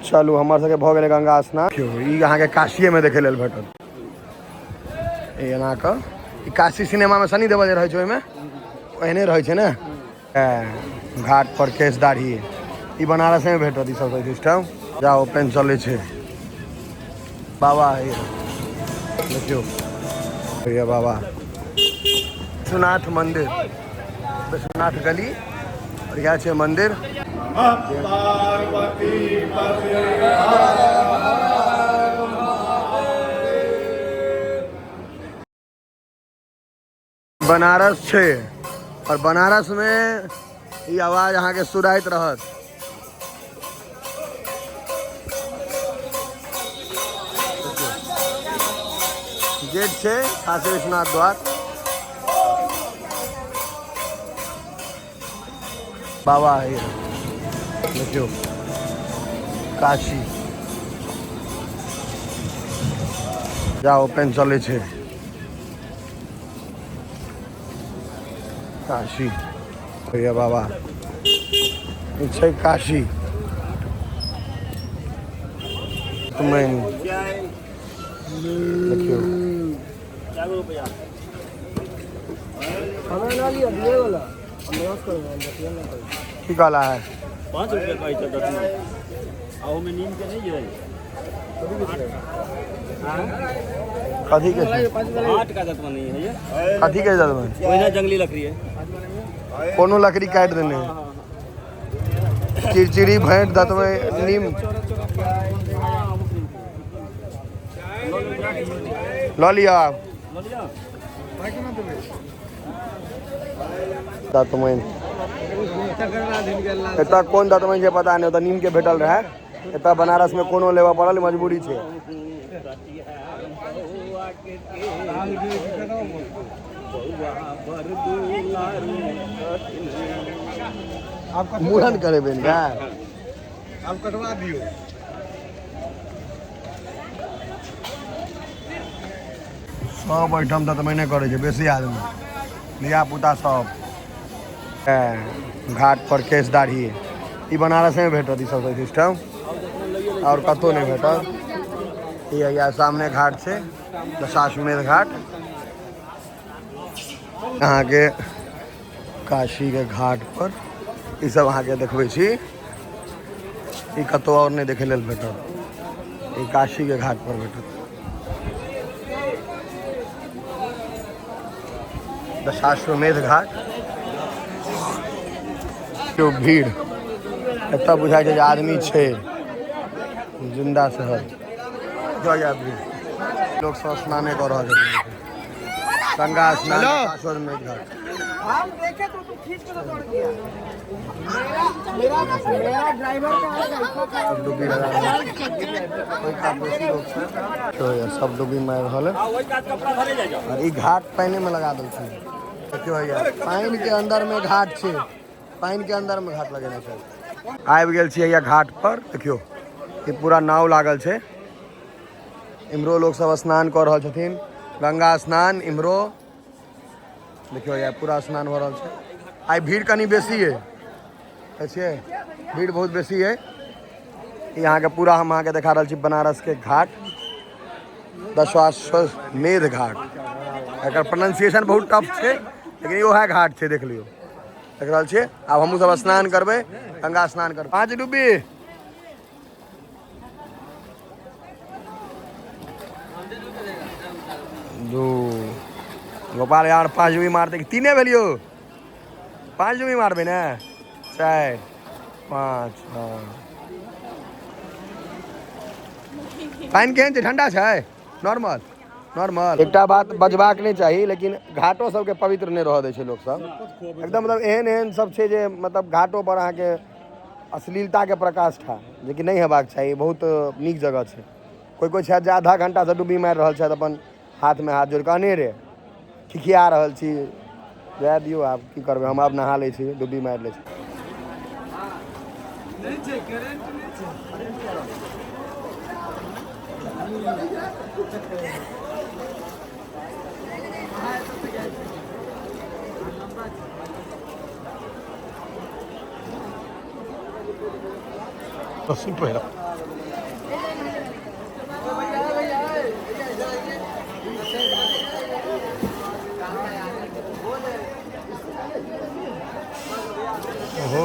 चलू हमर सबके भऽ गेलै गंगा स्नान। ई अहाँके काशीएमे देखै लेल भेटत एना कऽ। ई काशी सिनेमामे सनी देवल जे रहै छै ओहिमे ओहने रहै छै ने। घाट पर केश दाढ़ी ई बनारसेमे भेटत। ई सब सिस्टम जाओ पेन चलै छै बाबा। हे देखियौ भैया बाबा विश्वनाथ मंदिर, विश्वनाथ गली और इएह छै मंदिर। बनारस छै और बनारस में ई आवाज अहाँके सुनाइत रहत। गेट छै काशी विश्वनाथ द्वार। बाबा है देखियौ काशी जाओ पेन चलै छै काशी भैया बाबा ई छै काशी। देखियौ की कहला है? 5 रुपया कहै छै दतमनि। आ ओहिमे नीम के नहि है। कथी के छै? 8 का दतमनि है ये। कथी के दतमनि? ओहिना जंगली लकड़ी है। कोनो लकड़ी काटि देने है। चिड़चिड़ी भेंट दतमनि नीम लऽ लिअ। आब दतमनि एतऽ कोन दतमनि छै पता नहि, ओतऽ नीम के भेटल रहै। एतऽ बनारस में कोनो लेबऽ पड़ल, मजबूरी छै। मूड़न करेबै ने। आब कटवा दियौ। सब एहिठाम दतमैने करै छै बेसी आदमी, धिया पुता सब। घाट पर केश दाढ़ी ई बनारसेमे भेटत। ई सब सिस्टम आओर कतहु नहि भेटत। ई हैया सामने घाट छै दशाश्वमेध घाट। अहाँके काशीके घाट पर ई सब अहाँके देखबै छी। ई कतहु आओर नहि देखै लेल भेटत, ई काशीके घाट पर भेटत। दशाश्वमेध घाट। भीड़ एतऽ बुझाइ छै जे आदमी छै जिंदा शहर। भीड़ लोक सब स्नाने कऽ रहल छथिन, गंगा स्नान दशाश्वमेध घाट। हम देखे तो तू खींच के तो दौड़ गया। मेरा मेरा मेरा ड्राइवर का सब डुब्बी लगा रहल छै। ओहि कात बेसी लोक छै। तो यार सब डुब्बी मारि रहल है। ओहि कात कपड़ा धरे जाइ जाओ। और ई घाट पानि में लगा देलखिन। देखियौ भैया पानि के अंदर में घाट छै, पानि के अंदर में घाट लगेने छै। आबि गेल छियै हैया घाट पर। देखियौ ई पूरा नाव लागल छै। इम्हरो लोक सब स्नान कऽ रहल छथिन, गंगा स्नान। इम्हरो देखियौ हैया पूरा स्नान भऽ रहल छै। आइ भीड़ कनि बेसी अइ, देखै छियै भीड़ बहुत बेसी अइ। ई अहाँके पूरा हम अहाँके देखा रहल छी बनारस के घाट, दशाश्वमेध घाट। एकर प्रोनाउंसिएशन बहुत टफ छै, लेकिन ई वएह घाट छै। देख लियौ, देख रहल छियै। आब हमहूँ सब स्नान करबै, गंगा स्नान करबै। 5 डुब्बी 2 गोपाल यार 5 डुब्बी मारतै कि 3 भेलियौ? 5 डुब्बी मारबै ने? 4 5। हँ पानि केहन छै? ठंडा छै? Normal normal. एकटा बात बजबाक नहि चाही, लेकिन घाटो सबके पवित्र नहि रहऽ दै छै लोक सब एकदम। मतलब एहन एहन सब छै जे मतलब घाटो पर अहाँके अश्लीलताके प्रकाष्ठा, जेकि नहि हेबाक चाही। बहुत नीक जगह छै। कोइ कोइ छथि जे आधा घंटासँ डुब्बी मारि रहल छथि, अपन हाथमे हाथ जोड़ि कऽ अनेरे खिखिया रहल छी। जाय दियौ, आब की करबै। हम आब नहा लै छी, डुब्बी मारि लै छी। रस्सी पहिरा। ओहो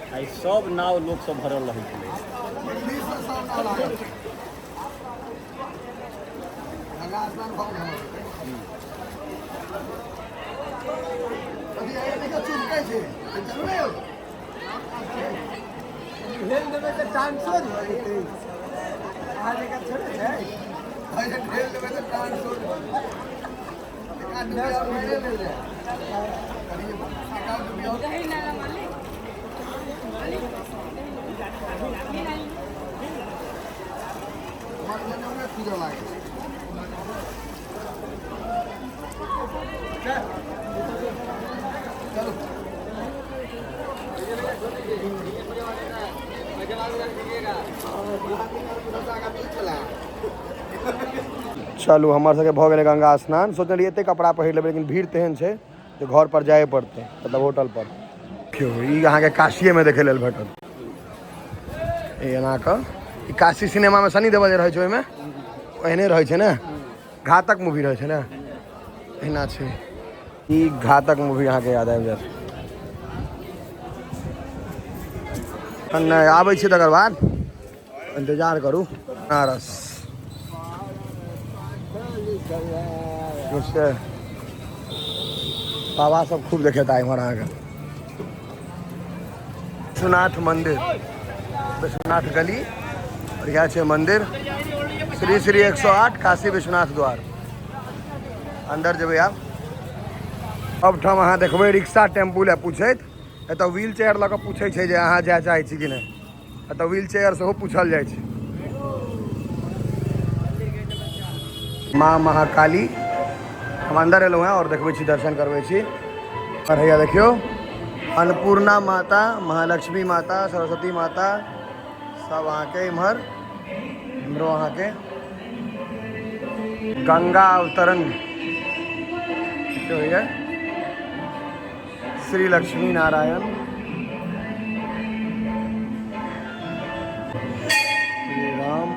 आ सब नाव लोक सब भरल रहै छलै। चलू हमर सबके भऽ गेलै गंगा स्नान। सोचने रहियै एते कपड़ा पहिर लेबै, लेकिन भीड़ तेहन छै जे घर पर जाए पड़तै, मतलब होटल पर। देखियौ ई अहाँके काशीएमे देखै लेल भेटल। ई एना कऽ ई काशी सिनेमामे सनी देवल जे रहै छै ओहिमे ओहने रहै छै ने, घातक मूवी रहै छै ने, एहिना छै। ई घातक मूवी अहाँके याद आबि जायत। नहि आबै छी तकर बाद इंतजार करू। बनारस बाबा सब खूब देखेता इम्हर अहाँके। विश्वनाथ मंदिर, विश्वनाथ गली, और यह छै मंदिर श्री श्री 108 काशी विश्वनाथ द्वार। अंदर जेबै आब। अब ठाम अहाँ देखबै रिक्शा टेम्पू लए पूछैत, एतऽ व्हील चेयर लऽ कऽ पूछै छै जे अहाँ जाय चाहै छी कि नहि। एतऽ व्हील चेयर सेहो पूछल जाइ छै। माँ महाकाली। हम अंदर एलहुँ हेँ और देखबै छी, दर्शन करबै छी। और हैया देखियौ अन्नपूर्णा माता, महालक्ष्मी माता, सरस्वती माता सब अहाँके इम्हर। इम्हरो अहाँके गंगा अवतरण होइए। श्री लक्ष्मी नारायण, श्री राम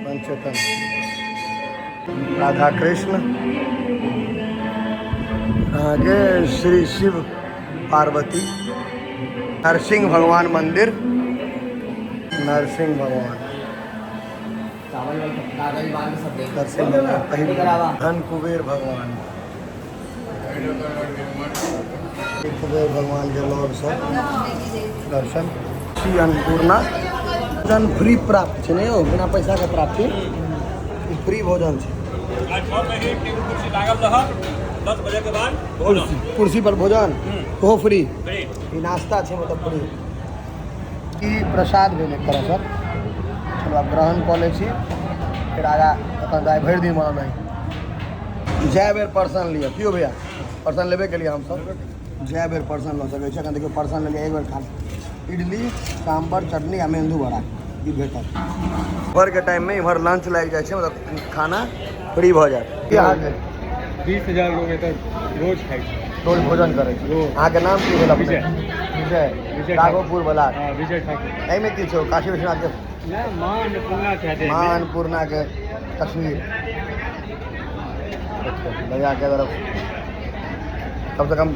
पंचतन, राधा कृष्ण, अहाँके श्री शिव पार्वती, नरसिंह भगवान मंदिर, नरसिंह भगवान, नरसिंह भगवान, धन कुबेर भगवान, कुबेर भगवान के लोग सब दर्शन। श्री अन्नपूर्णा भोजन फ्री प्राप्त छै ने यौ, बिना पैसा के प्राप्ति, ई फ्री भोजन छै। कुर्सी लागल रहत 10 बजे के बाद भोजन, कुर्सी पर भोजन ओहो फ्री। ई नाश्ता छै मतलब फ्री। ई प्रसाद भेल एक तरहसँ। चलू आब ग्रहण कऽ लै छी, फेर आगाँ एखन तऽ आइ भरि दिन बनल रही। जय बेर पर्सन लिअ, कियो भैया पर्सन लेबे के लिए हमसब जय बेर पर्सन लऽ सकै छी। एखन देखियौ पर्सन लेलियै, एक बेर खा इडली सांबर चटनी आ मेंदू वड़ा ई भेटत। भोरके टाइममे इम्हर लंच लागि जाइ छै, मतलब खाना फ्री भऽ जायत। अहाँके 20,000 लोग एतऽ रोज खाइ छै, रोज भोजन करै छै। रोज। अहाँके नाम की भेल अपने? विजय। विजय, विजय राघोपुर बला। हाँ, विजय ठाकुर। एहिमे की छै? काशी विश्वनाथ के नहि, माँ अन्नपूर्णा छथि। माँ अन्नपूर्णा के तस्वीर। अच्छा, भैया के तरफ कम से कम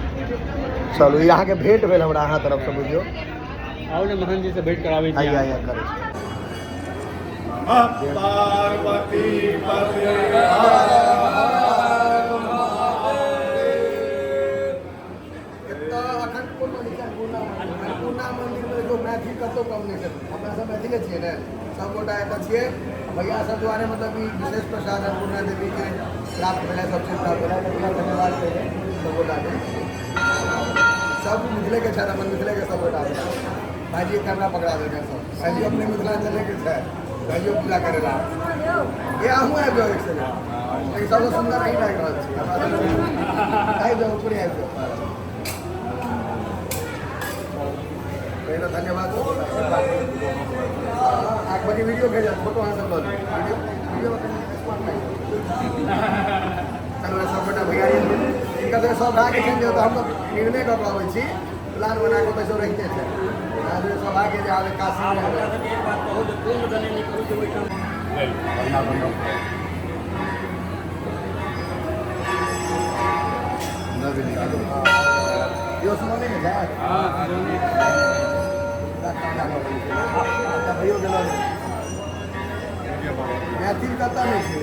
चलू ई अहाँके भेंट भेल हमरा अहाँ तरफ से, बुझियौ। आउ ने महन जी से भेंट कराबै छी। आइए आइए करै छी। एखन कोन मन्दिर छै? अन्नपूर्णा मन्दिर। अन्नपूर्णा मन्दिरमे देखियौ मैथिल कतहु कम नहि छथिन, अपना सब मैथिले छियै ने, सबगोटा एतऽ छियै। भैया सब दुआरे मतलब ई विशेष प्रसाद अन्नपूर्णा देवीके प्राप्त भेलै, सब चीज प्राप्त भेलै। तऽ धन्यवाद छै सबगोटाके, सब मिथिलेके छथि, अपन मिथिलेके सबगोटा छथि। भाजी कैमरा पकड़ा देलकै सब। भाजी अपने मिथिलांचले के छै, भाइयो पूजा करे ला। ए अहूँ आबि जाउ एक सेकंड। लेकिन सबसँ सुन्दर अहीं लागि रहल छी हमरा। आबि जाउ, ऊपरे आबि जाउ। पहिने धन्यवाद। 8 बजे वीडियो भेजब, फोटो अहाँ सब लऽ लेब। वीडियो वीडियो स्मार्ट लागि। चलू, सब गोटा भैया, हिनकर सबके सौभाग्य छनि जे ओतऽ हमसब निर्णय कऽ कऽ अबै छी, प्लान बना कऽ, ओतऽ सब रहिते छै। अहाँ सबके सौभाग्य जे आबै काशीमे आबै। एक बात कहू जे कोन गने निकलू जे ओहिठाम। बढ़िआँ बढ़िआँ। यो सुनौनी मे जायत? भैयो गेल। मैथिल कतऽ नहि छै?